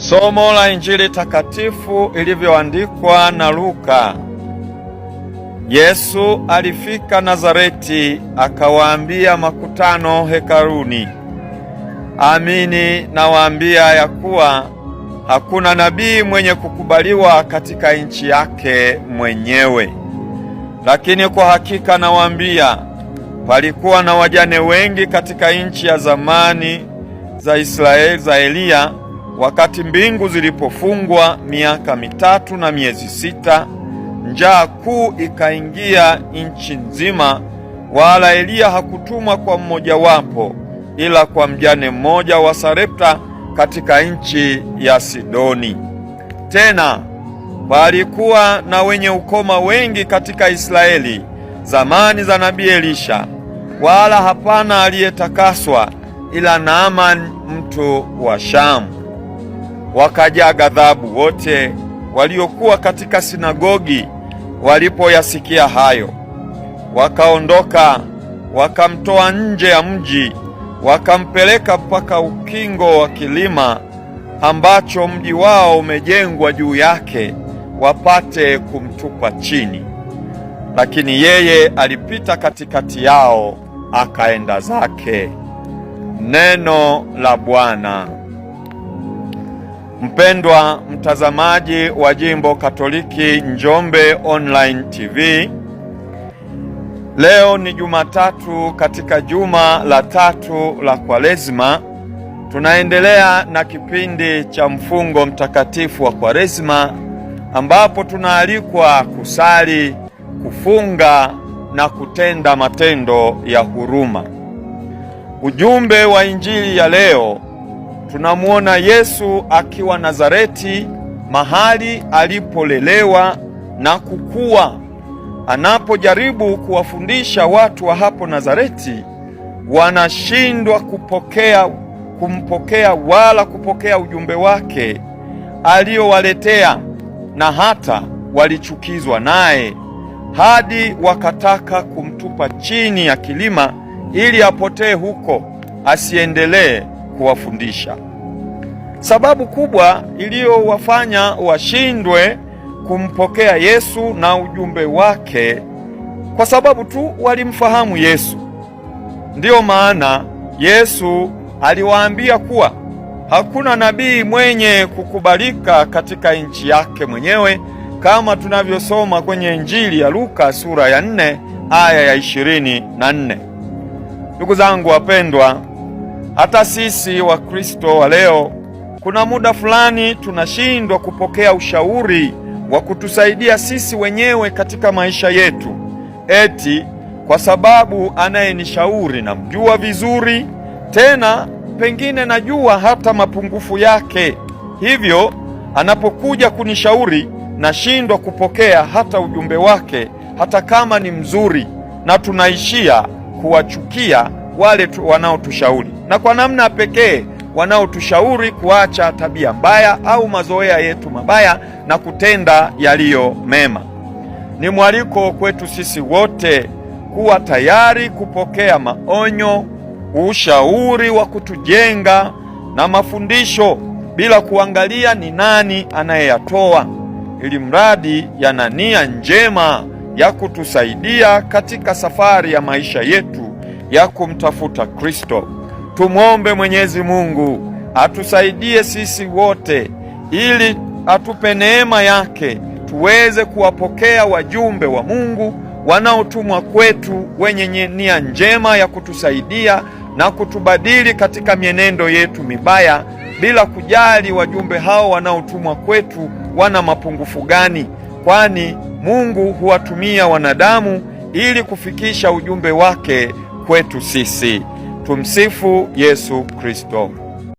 Somo la Injili takatifu ilivyoandikwa na Luka. Yesu alifika Nazareti, akawaambia makutano hekaluni, amini nawaambia ya kuwa hakuna nabii mwenye kukubaliwa katika nchi yake mwenyewe. Lakini kwa hakika nawaambia, palikuwa na wajane wengi katika nchi ya zamani za Israeli za Eliya, wakati mbingu zilipofungwa miaka 3 na miezi 6, njaa kuu ikaingia nchi nzima, wala Eliya hakutumwa kwa mmojawapo, ila kwa mjane mmoja wa Sarepta katika nchi ya Sidoni. Tena palikuwa na wenye ukoma wengi katika Israeli zamani za nabii Elisha, wala hapana aliyetakaswa ila Naaman mtu wa Shamu. Wakajaa ghadhabu wote waliokuwa katika sinagogi walipoyasikia hayo. Wakaondoka wakamtoa nje ya mji, wakampeleka mpaka ukingo wa kilima ambacho mji wao umejengwa juu yake, wapate kumtupa chini. Lakini yeye alipita katikati yao akaenda zake. Neno la Bwana. Mpendwa mtazamaji wa Jimbo Katoliki Njombe Online TV, leo ni Jumatatu katika juma la tatu la Kwaresma. Tunaendelea na kipindi cha mfungo mtakatifu wa Kwaresma ambapo tunaalikwa kusali, kufunga na kutenda matendo ya huruma. Ujumbe wa Injili ya leo tunamwona Yesu akiwa Nazareti, mahali alipolelewa na kukua. Anapojaribu kuwafundisha watu wa hapo Nazareti, wanashindwa kumpokea wala kupokea ujumbe wake aliyowaletea, na hata walichukizwa naye hadi wakataka kumtupa chini ya kilima ili apotee huko, asiendelee kuwafundisha. Sababu kubwa iliyowafanya washindwe kumpokea Yesu na ujumbe wake, kwa sababu tu walimfahamu Yesu. Ndiyo maana Yesu aliwaambia kuwa hakuna nabii mwenye kukubalika katika nchi yake mwenyewe, kama tunavyosoma kwenye Injili ya Luka sura ya 4 aya ya 24. Ndugu zangu wapendwa, hata sisi Wakristo wa leo kuna muda fulani tunashindwa kupokea ushauri wa kutusaidia sisi wenyewe katika maisha yetu, eti kwa sababu anayenishauri namjua vizuri, tena pengine najua hata mapungufu yake, hivyo anapokuja kunishauri nashindwa kupokea hata ujumbe wake, hata kama ni mzuri, na tunaishia kuwachukia wale wanaotushauri, na kwa namna pekee wanaotushauri kuacha tabia mbaya au mazoea yetu mabaya na kutenda yaliyo mema. Ni mwaliko kwetu sisi wote kuwa tayari kupokea maonyo, ushauri wa kutujenga na mafundisho bila kuangalia ni nani anayeyatoa, ili mradi yana nia njema ya kutusaidia katika safari ya maisha yetu ya kumtafuta Kristo. Tumwombe Mwenyezi Mungu atusaidie sisi wote ili atupe neema yake tuweze kuwapokea wajumbe wa Mungu wanaotumwa kwetu wenye nia njema ya kutusaidia na kutubadili katika mienendo yetu mibaya, bila kujali wajumbe hao wanaotumwa kwetu wana mapungufu gani, kwani Mungu huwatumia wanadamu ili kufikisha ujumbe wake kwetu sisi. Tumsifu Yesu Kristo.